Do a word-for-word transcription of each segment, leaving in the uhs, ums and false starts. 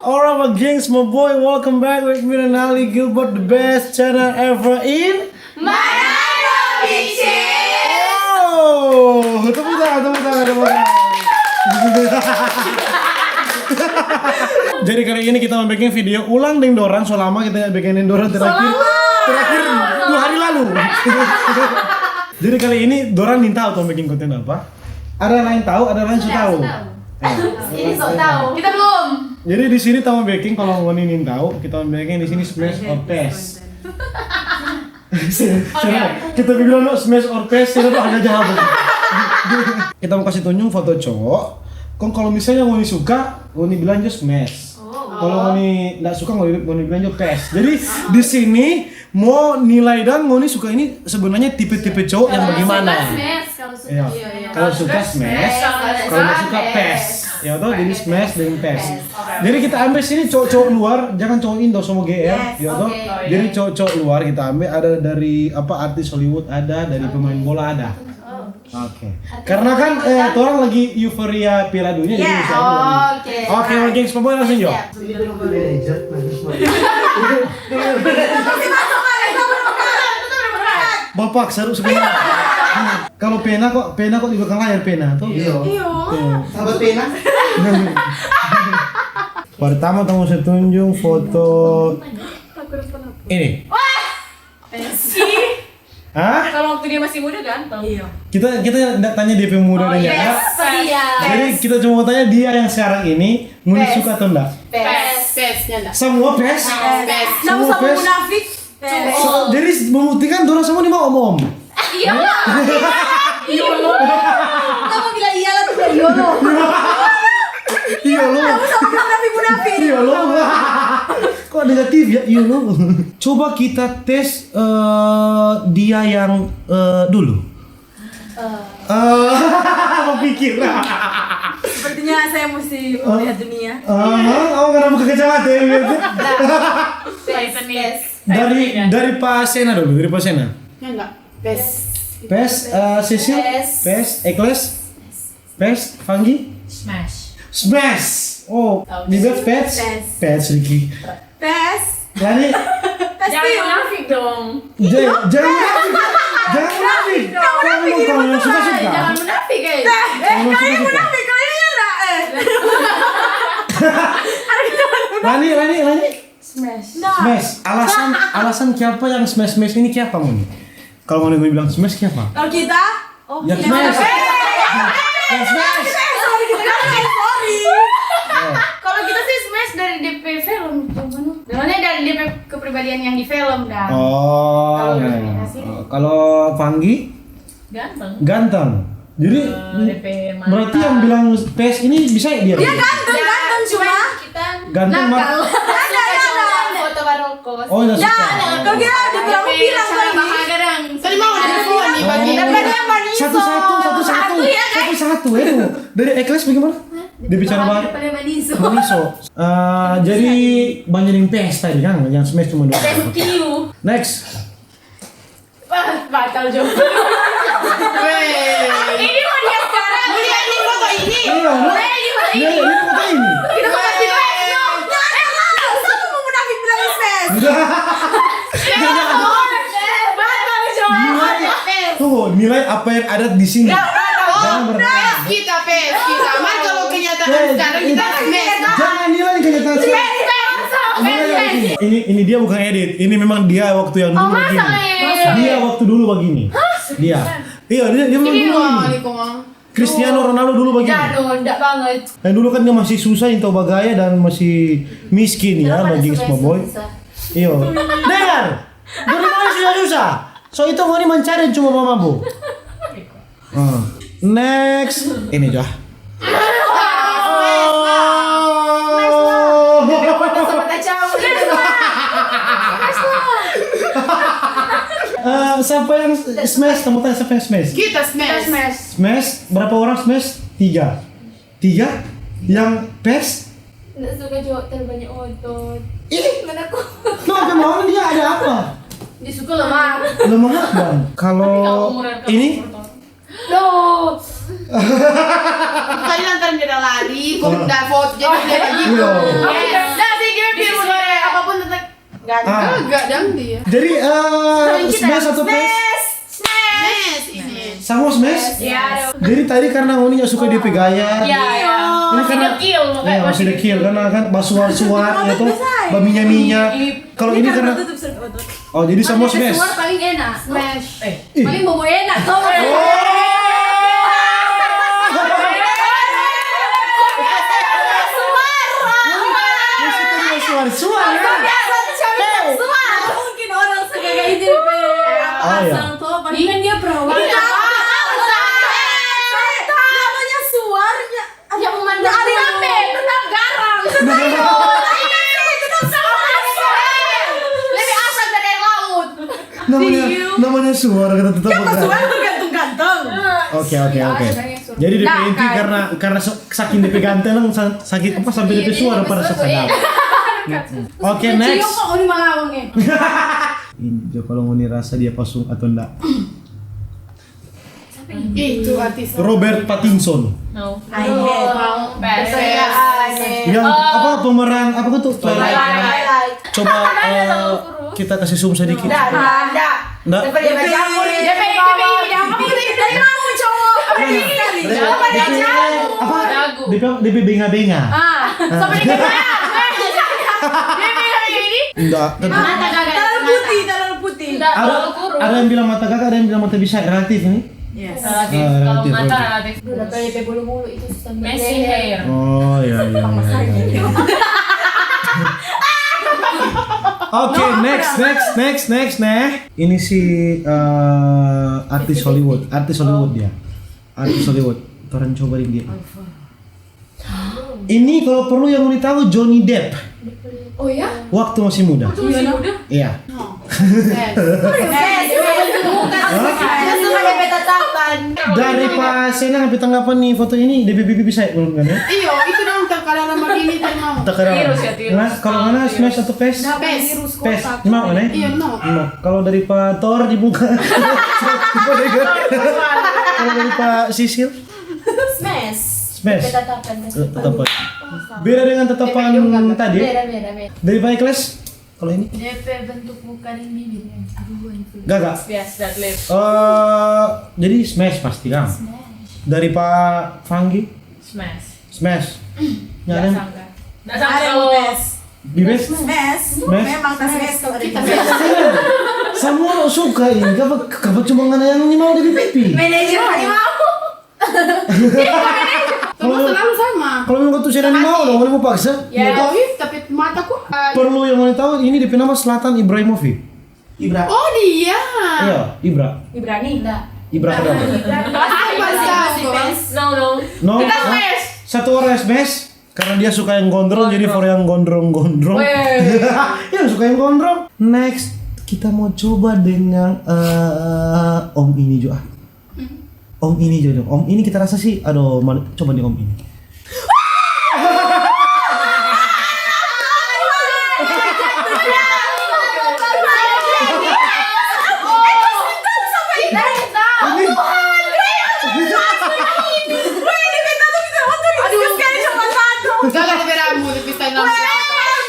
Alright, my gengs, my boy, welcome back with me, Renaldi Gilbert, the best channel ever in Manado, bitches. Oh, tepuk tangan, tepuk tangan, tepuk tangan. Jadi kali ini kita mau bikin video ulang deng dorang, so lama kita nggak bikin deng dorang terakhir. Terakhir dua hari lalu. Jadi kali ini dorang minta tong bikin konten apa? Ada yang lain tahu, ada yang lain so tahu. Ini so tahu. Kita belum. Jadi di sini kita mau bikin, kalau ngoni nintau, kita mau bikin di sini smash or pass. Oke. Kita bilang no smash or pass, kita tuh agak jahat. Kita mau kasih tunjuk foto cowok. Kong kalau misalnya ngoni suka, ngoni bilang jo smash. Oh. Kalau ngoni nggak suka, ngoni, ngoni bilang jo pass. Jadi di sini mau nilai dang ngoni suka ini sebenarnya tipe-tipe cowok yang bagaimana? Smash, kalau suka. Iya. Iya, iya. Kalau suka smash, kalau nggak suka pass. Ya toh, jadi smash deng pass. Oke. Jadi kita ambil sini cowok-cowok luar, jangan cowok Indo, semua G R, ya toh. Oke. Jadi cowok-cowok luar kita ambil, ada dari apa, artis Hollywood ada, dari pemain bola ada. Oh. Oke. Karena kan eh, orang lagi euforia Piala Dunia, jadi bisa aja. Oke. Oke, oke, semua langsung jo. Siap. Bapak seru sebenarnya. Kalau pena kok, pena kok di belakang layar pena tuh. Iya. Iya. Sahabat pena. Pertama kamu saya tunjuk foto ini. Wah, Pes. Hah? Kalau waktu dia masih muda ganteng. Iya. Kita kita nggak tanya dia yang muda dan iya. Jadi kita cuma mau tanya dia yang sekarang ini, ngoni suka atau enggak? Pes. Pes, ya enggak? Semua pes? Pes. Semua pes? Munafik. Pes. So, jadi membuktikan dorang semua ni mau om-om. Iya. Iya lo. Kamu bilang iya lah, tuh bilang iya lo. Iya lo. Kamu sama munafik, munafik. Iya lo. Kok negatif ya? Iya lo. Coba kita tes eh, dia yang eh, dulu. Eh, berpikir. Sepertinya saya mesti melihat dunia. Aha, kamu nggak buka kacamata ya, lihat ya? Tes, tes. Dari dari Pak Sena dulu, dari Pak Sena. Ya enggak. Pes. Pes, eh, Sisil, pes, Ekles, pes, Fanggi. Smash. Smash. Oh, di bed pes, pes, Ricky. Pes. Lani. Pes. Jangan munafik dong. Jangan munafik. Jangan munafik. Kalau memang kamu yang suka-suka. Jangan munafik, eh. Eh, kalian munafik, kalian ya enggak, eh. Lani, Lani, Lani. Smash. Smash. Alasan alasan kiapa yang smash smash ini kiapa ngoni? Kalau ngoni bilang smash kiapa? Kalau kita, oh, ya, kita smash. Ya, smash. Sorry, kita kan, sorry. Kalau kita sih smash dari D P film, cuman, maksudnya dari D P kepribadian yang di film dah. Oh. Kalau Fanggi? Ganteng. Ganteng. Jadi berarti yang bilang pes ini bisa ya dia? Dia ganteng, ganteng cuma ganteng mah. Foto barokos. Oh, enggak suka. Kalau dia ada bilang bilang tadi. Tadi mau ada telepon nih bagi. Satu-satu, satu-satu. Satu-satu ya. Dari Ekles bagaimana? Dia bicara banget. Maniso. Eh, jadi banyak yang pes tadi kan, yang smash cuma dua. Next. Wah, batal jo. Ini mau dia sekarang. Ini, ini foto ini. Iya, ini foto ini. Kita foto di Facebook. Satu mau munafik bilang smash. Batal jo. Tuh, nilai apa yang ada di sini. Jangan bermain. Kita pes, kita. Mar kalau kenyataan sekarang kita smash. Jangan nilai kenyataan sekarang. Ini ini dia bukan edit. Ini memang dia waktu yang dulu begini. Dia waktu dulu begini. Dia. Iya, dia dia memang dulu begini. Cristiano Ronaldo dulu begini. Enggak dong, enggak banget. Yang dulu kan dia masih susah, yang tahu bagaya dan masih miskin ya, bagi semua boy. Iya. Dengar. Dulu memang susah-susah. So itu mau mencari cuma mama bu. Next, ini jo. Eh, siapa yang smash? Kamu tanya siapa yang smash? Kita smash. Smash. Berapa orang smash? Tiga. Tiga? Yang pes? Nggak suka cowok terlalu banyak otot. Ih, mana aku? Lo apa mau dia ada apa? Dia suka lemah. Lemah bang. Kalau ini? Loh. Tadi lantaran dia lari, kok nggak vote jadi dia lagi. Iya. Ah. Enggak dang dia. Jadi, eh, smash atau pass? Smash. Smash ini. Samo smash? Iya. Jadi tadi karena ngoni suka dia pe gaya. Iya, iya. Ini masih karena dekil, iya, masih dekil karena kan basuar-suar gitu, baminya-minya. Kalau ini karena, oh, jadi samo smash. Suar paling enak. Smash. Paling mau enak tuh. Oh. Suar, suar, ya. Mungkin orang segagah itu pe apa, oh, iya, asal tuh, paling kan dia perawan. Iya. Namanya suarnya. Yang mana? Ada apa? Tetap garang. Ayo, ayo, tetap sama. Lebih asam dari air laut. Namanya, namanya suara kata tetap garang. Suara tergantung ganteng. Oke, oke, oke. Jadi dia inti karena, karena saking dia ganteng, saking apa, sampai dia suara pada sadap. Oke, next. Ini kalau ngoni rasa dia pasung atau enggak? Itu artis. Robert Pattinson. No. Yang apa, pemeran apa tuh? Twilight. Coba, eh, kita kasih zoom sedikit. Nggak, nggak. Nggak? Apa? Dia pe benga-benga. Ah, sampai dia Enggak, terlalu putih, terlalu putih. Ada yang bilang mata kakak, ada yang bilang mata bisa, relatif ini. Yes. Relatif. Kalau mata relatif. Udah kayak bulu-bulu itu susah. Messy hair. Oh, iya, iya, iya. Oke, next, next, next, next, nih. Ini si, eh, artis Hollywood, artis Hollywood dia. Artis Hollywood. Torang coba deng dia. Ini kalau perlu yang mau tahu, Johnny Depp. Oh ya? Waktu masih muda. Waktu masih muda? Iya. Dari pa senang sampai tanggapan nih foto ini, D B B B bisa ya belum kan ya? Iyo, itu dong, tak ada nama ini, tak mau. Tak ada. Nah, kalau mana smash atau pass? Pass. Pass. Mau kan ya? Iya, no. Mau. Kalau dari pa Thor di muka. Kalau dari pa Sisil? Smash. Smash. Tatapan, tatapan. Beda dengan tatapan tadi. Beda, beda, beda. Dari pa Ikhlas? Kalau ini? D P bentuk muka dan bibir ya. Aduh, itu. Gaga. Yes, that lip. Eh, jadi smash pasti kan? Smash. Dari pa Fanggi? Smash. Smash. Ya, ada. Ada yang best. Di best? Best. Memang tas best kalau kita best. Semua orang suka ini. Kapa, kapa cuma ngana yang ini mau dari pipi? Manajer ini mau. Kalau selalu sama. Kalau memang tuh saya mau dong, mau paksa. Ya. Tapi mataku. Perlu yang mau tahu ini D P nama Zlatan Ibrahimovic. Ibra. Oh, dia. Iya, Ibra. Ibrani. Ibra ada. No, no. No. Kita smash. Satu orang smash karena dia suka yang gondrong, jadi for yang gondrong-gondrong. Yang suka yang gondrong. Next, kita mau coba dengan, eh, om ini juga. Om ini juga dong. Om ini kita rasa sih, aduh, coba nih om ini.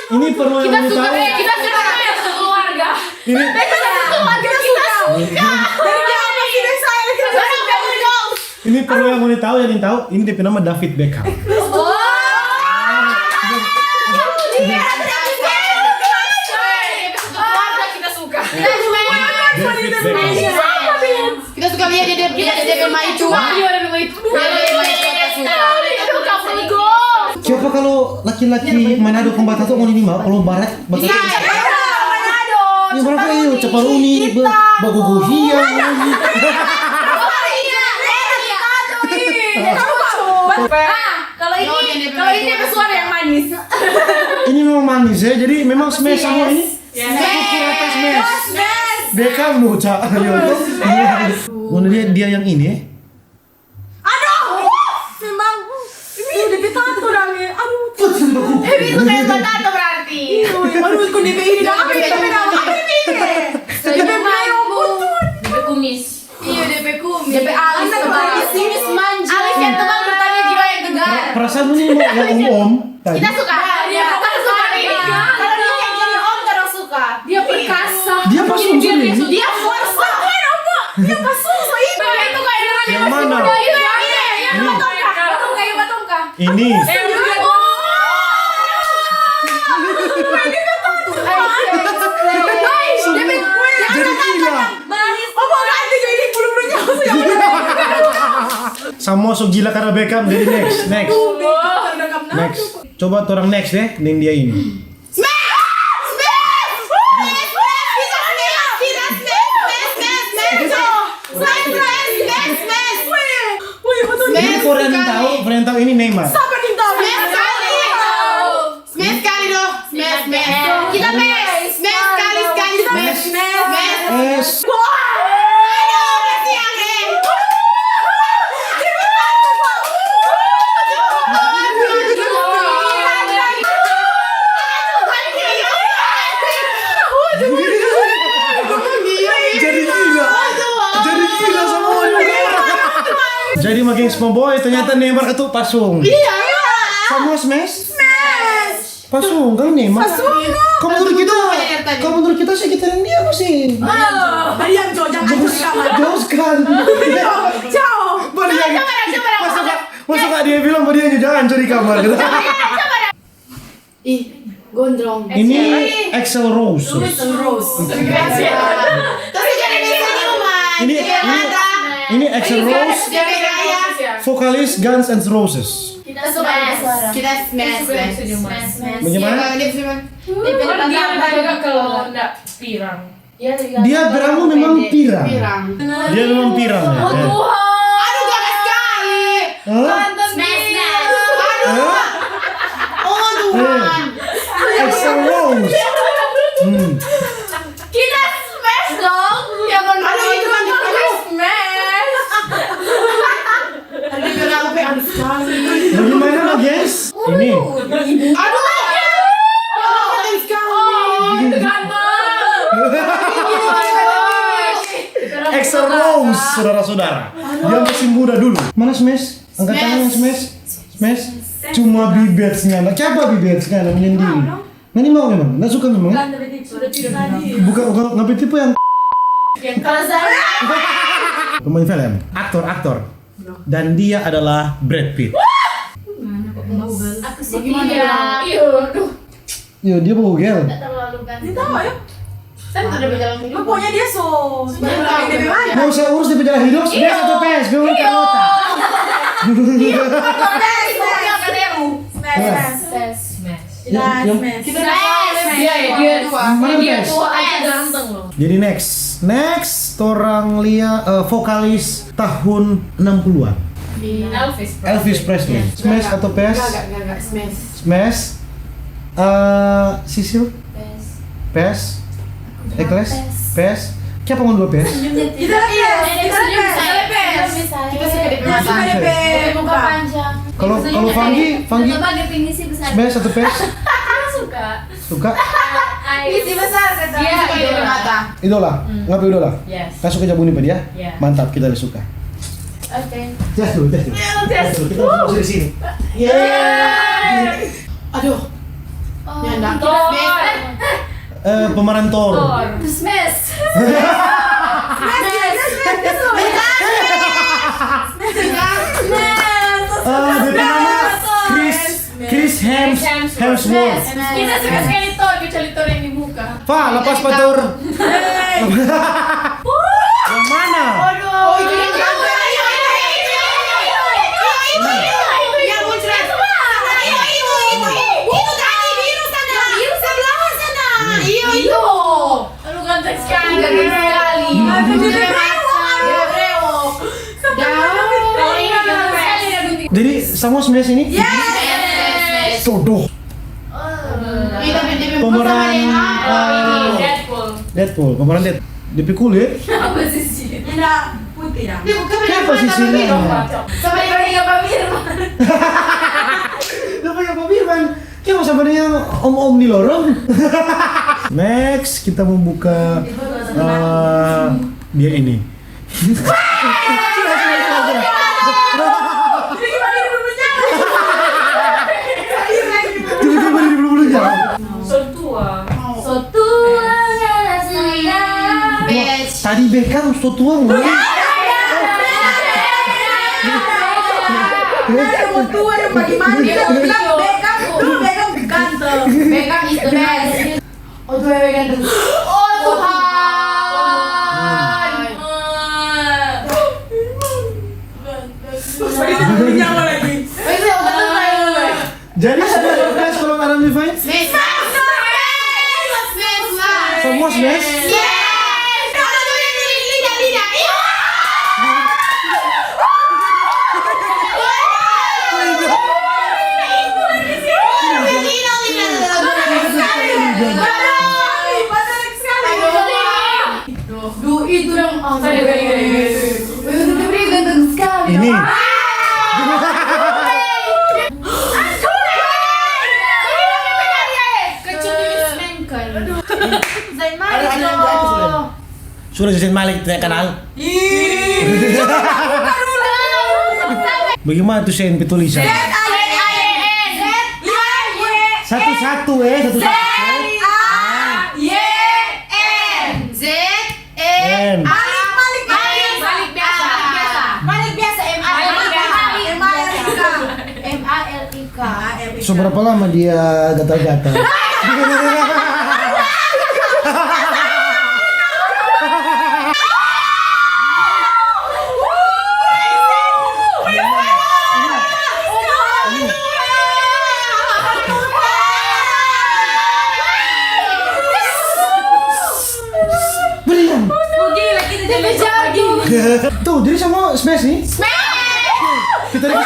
Ini perlu yang kita tahu. Kita suka, kita suka keluarga. Ini. Kita suka. Dari dia apa sih, dari saya, kita suka. Ini perlu yang mau tahu, yang tahu. Ini D P nama David Beckham. Oh. Kita suka. David Beckham. Kita suka lihat dia, dia, dia, dia bermain cuma. Iya, dia bermain cuma. Dia bermain cuma, kita suka. Siapa kalau laki-laki Manado kong batatu, mau ini mau, kalau barat, batatu. Iya, iya, Manado. Ya, berapa, iya, cepat ini, baguguhian. Kalau ini, kalau ini ada suara yang manis. Ini memang manis ya, jadi memang smash sama ini. Yes. Pukul atas, Mes. Yes, yes. Beckham, no, Ca. Ayo. Yes. Mau lihat dia yang ini, eh? Aduh, memang. Ini udah ditato dah, ya. Aduh. Ini itu kayak tato berarti. Iya, aduh, kok D P ini dah. Apa ini? Apa ini? Apa ini? Senyumanmu. Dia punya kumis. Iya, dia pe kumis. Dia pe alis tebal. Alis yang tebal bertanda jiwa yang tegar. Perasaan ini mau yang om-om tadi. Kita suka. Iya, kita suka. Kalau dia yang jadi om, kita suka. Yang mana? Ini. Jadi gila. Sama so gila karena Beckham, jadi next, next. Next. Coba torang next deh, deng dia ini. Jadi for yang tahu, for yang tahu ini Neymar. Smash sekali dong. Smash, smash. Kita smash. Smash sekali, sekali. Smash, smash, smash. Smash. Wah. Aduh, kasihan, eh. Jadi gila. Jadi gila sama orang. Jadi makin semua boy, ternyata Neymar itu pasung. Iya. Sama smash? Smash. Pasung, kan Neymar? Pasung. Kamu menurut kita, kamu menurut kita sih kita dan dia masih. Ah, diam, Jo, jangan curi kamar. Jauhkan. Jauh. Balian. Coba, coba, coba. Masa nggak, masa nggak dia bilang sama dia, "Jangan curi kamar," gitu. Ih, gondrong. Ini Axl Rose. Axl Rose. Terus jadi di senyuman. Ini, ini, ini Axl Rose, vokalis Guns N' Roses. Kita suka bersuara. Kita smash, smash. Bagaimana? Dia, dia, dia, dia, kalau ndak pirang. Dia berambut memang pirang. Pirang. Dia memang pirang, ya. Oh, Tuhan. Aduh, gagah sekali. Hah? Smash, smash. Aduh. Hah? Oh, Tuhan. Eh, Axl Rose. Hmm. Kita smash dong. Ya, bener. Aduh, itu kan, aduh. Smash. Aduh, kenapa yang sekali? Bagaimana, guys? Ini. Aduh. Aduh, yang sekali. Oh, itu ganteng. Axl Rose, saudara-saudara. Dia masih muda dulu. Mana Smash? Angkat tangan, Smash. Smash. Cuma Bibets ngana. Kiapa Bibets ngana menyendiri? Ngana mau memang? Nggak suka memang? Bukan, bukan, nggak tipe yang. Kalau saya pemain film, aktor, aktor. Dan dia adalah Brad Pitt. Aku sih dia. Iya, aduh. Yo, dia bogel. Nggak terlalu ganteng. Dia tahu, ya? Kan udah berjalan hidup. Pokoknya dia so. Nggak usah urus dia berjalan hidup, dia satu pes, dia urus kota. Iya, pes, pes. Smash. Smash. Smash. Kita smash. Dia, dia, dia dua. Mana dia pes? Dua aja ganteng loh. Jadi next, next orang lia, eh, vokalis tahun enam puluhan. Elvis Presley. Elvis Presley. Smash atau pes? Enggak, enggak, enggak, enggak. Smash. Smash. Eh, Sisil? Pes. Pes? Ekles? Pes. Pes. Kiapa ngoni dua pes? Senyumnya tidak. Kita pes. Kita pes. Kita suka D P mata. Kita suka D P muka panjang. Kalau, kalau Fanggi, Fanggi, smash atau pes? Suka. Suka? Isi besar kata. Dia suka D P mata. Idola. Ngapa idola? Yes. Kan suka jabuni pa dia? Mantap, kita ada suka. Oke. Jas dulu, jas dulu. Jas dulu, kita masuk di sini. Yeay. Aduh. Nyanda. Thor. Eh, pemeran Thor. Smash. Smash. Smash. Smash. Smash. Eh, dia punya nama Chris, Chris Hems-, Hemsworth. Kita suka sekali Thor, kecuali Thor yang di muka. Fa, lepas pa Thor. Yang mana? Aduh. Oh, itu yang ganteng. Yang muncrat. Itu tadi biru sana. Biru sebelah sana. Iya, itu. Aduh, ganteng sekali. Ganteng sekali. Aduh, dia brewok. Dia brewok. Jadi, sama smash ini? Yes. Jodoh. Pemeran, eh, Deadpool. Deadpool, pemeran Dead-, D P kulit. Apa sih sih? Nggak, putih dah. Dia bukan. Kenapa sih sini? Sama yang kayak Pak Firman. Dia kayak Pak Firman. Kenapa sama dia om-om di lorong? Next, kita mau buka, eh, dia ini. Tiba-tiba di bulu-bulunya. Sotua. Sotua, sayang. Tadi Beckham so tua, Mami. Ada mau tua yang bagaimana? Dia bilang Beckham, tuh Beckham ganteng. Beckham is the best. Oh, tuh yang ganteng. Oh, Tuhan. Jadi, ada surprise kalau Adam Levine? Smash! Smash! Smash! Semua smash? Yes! Ada tuh yang tidak, tidak, tidak. Iya! Aduh, itu dong. Oh, sorry, sorry, sorry, sorry. Itu dia ganteng sekali. Ini. Ah! Kecuali Miss Mengkel. Zayn Malik dong. Sudah Zayn Malik tidak kenal. Ih. Bagaimana tuh Zayn pe tulisan? Z A Y N. Z A Y N. Satu-satu, eh, satu-satu. Z A Y N. Z N. Malik, Malik, Malik. Malik biasa, Malik biasa. Malik biasa, M A L I K. Malik biasa. M A L I K. M A L I K. So, berapa lama dia gatal-gatal? Berian. Oh, gila, kita jadi jago. Tuh, jadi sama smash nih. Smash! Kita lagi,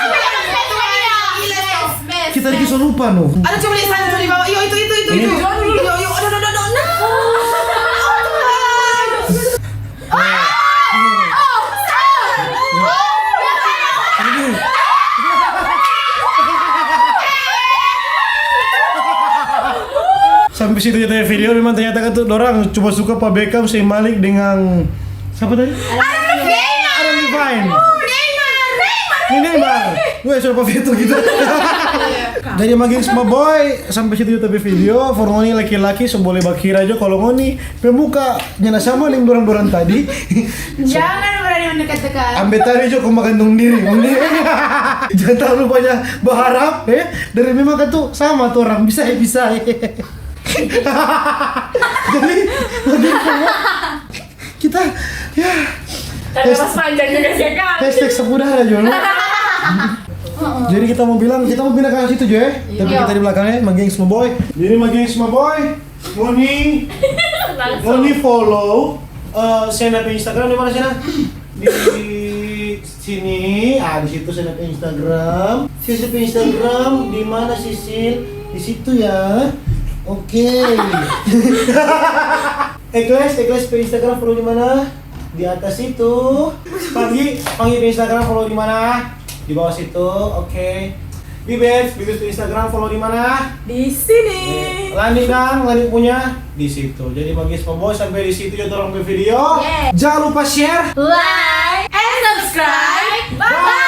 kita lagi so lupa, no. Ada, coba lihat sana, coba di bawah. Yo, itu, itu, itu, itu. Yo, yo, aduh, aduh, aduh, aduh. Nah. Sampe situ ja tanya video, memang ternyata kan tuh dorang cuma suka pa Beckham, Zayn Malik dengan siapa tadi? Adam Levine. Adam Levine. Oh, Neymar, Neymar. Ini Neymar. Weh, sudah pa video gitu. Jadi, ma gengs, ma boy, sampe situ ja ta pe video. For ngoni laki-laki, so boleh bakira jo kalo ngoni pe muka nyanda sama deng dorang-dorang tadi. Jangan berani mendekat-dekat. Ambe tari jo kong bagantong diri, kong diri. Jangan terlalu banyak berharap, eh. Dari memang katu sama tu orang, bisa, eh, bisa, eh. Jadi, jadi kita, ya. Tapi pas panjang juga sih, Kak. Hashtag sepudara jo, no? Jadi kita mau bilang, kita mau pindah ke situ jo, eh. Tapi kita di belakangnya, ma gengs, ma boy. Jadi ma gengs, ma boy. Ngoni, ngoni follow, eh, Sena pe Instagram di mana, Sena? Di sini, ah, di situ Sena pe Instagram. Sisil pe Instagram di mana, Sisil? Di situ ya. Oke. Ekles, Ekles pe Instagram follow di mana? Di atas situ. Panggi, Panggi pe Instagram follow di mana? Di bawah situ. Oke. Bibes, Bibes pe Instagram follow di mana? Di sini. Lani dang, Lani punya di situ. Jadi ma gengs, ma boy, sampe di situ jo torang pe video. Jangan lupa share, like, and subscribe. Bye.